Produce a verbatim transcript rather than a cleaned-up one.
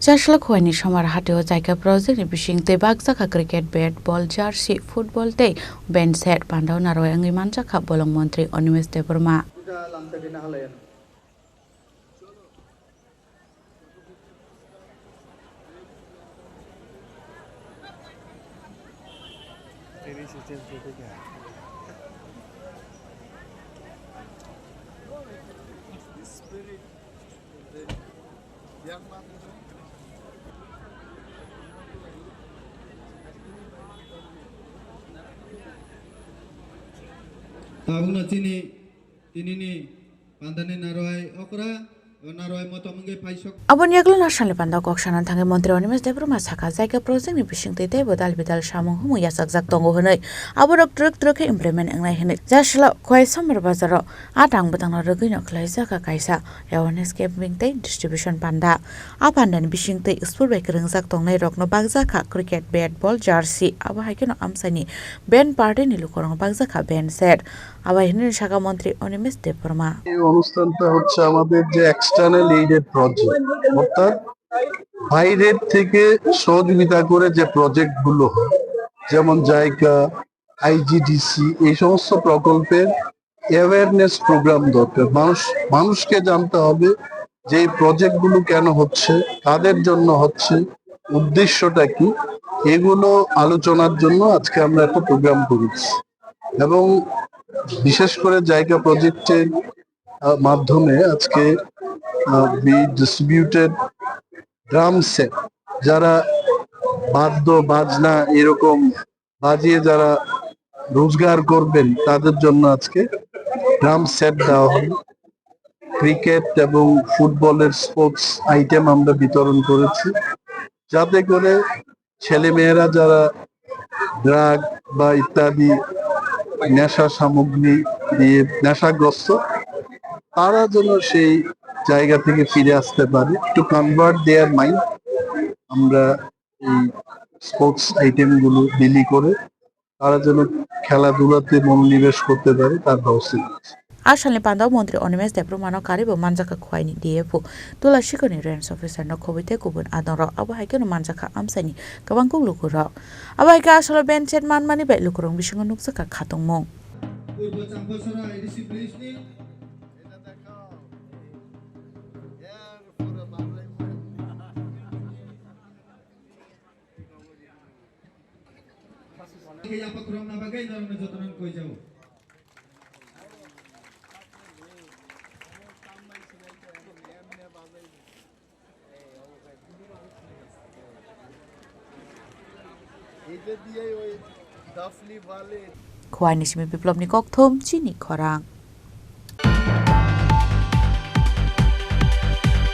Chasla Khowai ni Somar Hatio Jaika project ni bising tei bakjakha cricket bat, ball, jersey, football tei bench set pandao narwai wngwi manjakha bolong montri Animesh Debbarma. Tabukno chini tinini pandani narwai okra, o narwai motom wngwi paisok. Aboni yagulo national panda kok sana thangwi montri Animesh Debbarma saka, jaika project ni bisingtwi teibo dal bidal samung humung yachakjak tongo hwnwi, aborok twrwk twrwk khe implement wngnai hwnwi. Jasla Khowai Somar Bazaro a tang bwtangno rwgwino khwlaijak kaisa awareness campaign tei distribution panda. A pandani bisingtwi sport bai kwrwngjak tongnai rokno bakjakha cricket bat, ball, jersey, abo hai kheno amchaini band party ni lukurokno bakjakha band set. Abo hai hwnwi saka montri Animesh Debbarma. এই অনুষ্ঠানটা হচ্ছে আমাদের যে external aided project, অর্থাৎ বাইরের থেকে সহযোগিতা করে যে প্রজেক্টগুলো হয়, যেমন জাইকা, আইজিডিসি, এই সমস্ত প্রকল্পের অ্যাওয়ারনেস প্রোগ্রাম দরকার। মানুষ, মানুষকে জানতে হবে যে এই প্রজেক্টগুলো কেন হচ্ছে, কাদের জন্য হচ্ছে, উদ্দেশ্যটা কি, এগুলো আলোচনার জন্য আজকে আমরা একটা প্রোগ্রাম করেছি। এবং বিশেষ করে জাইকা প্রজেক্টের, আহ, মাধ্যমে আজকে, আহ, we distributed drum set। যারা বাদ্য বাজনা এরকম বাজিয়ে যারা রোজগার করবেন, তাদের জন্য আজকে ড্রাম সেট দেওয়া হলো। ক্রিকেট এবং ফুটবলের স্পোর্টস আইটেম আমরা বিতরণ করেছি, যাতে করে ছেলেমেয়েরা যারা ড্রাগ বা ইত্যাদি নেশা সামগ্রী দিয়ে নেশাগ্রস্ত, তারা যেন সেই জায়গা থেকে ফিরে আসতে পারে, to convert their mind। আমরা এই স্পোর্টস আইটেমগুলো বিলি করে তারা যেন খেলাধুলাতে মনোনিবেশ করতে পারে, তার ব্যবস্থা করেছি। A salni pandao montri Animesh Debbarmano karibo manjakha Khowai ni D F O, Tulasikhor ni range officer no khobwi tei kubun adongrok, abo hai kheno manjakha amchaini kwbang kuk lukurok. Abo hai khe a salo band set manmani bai lukurok bisingo nukjakha khatungmung. Yaphakrokna bagwi norokno jotono koi jago. Khowai ni simi Biplop ni kokthum chini khorang.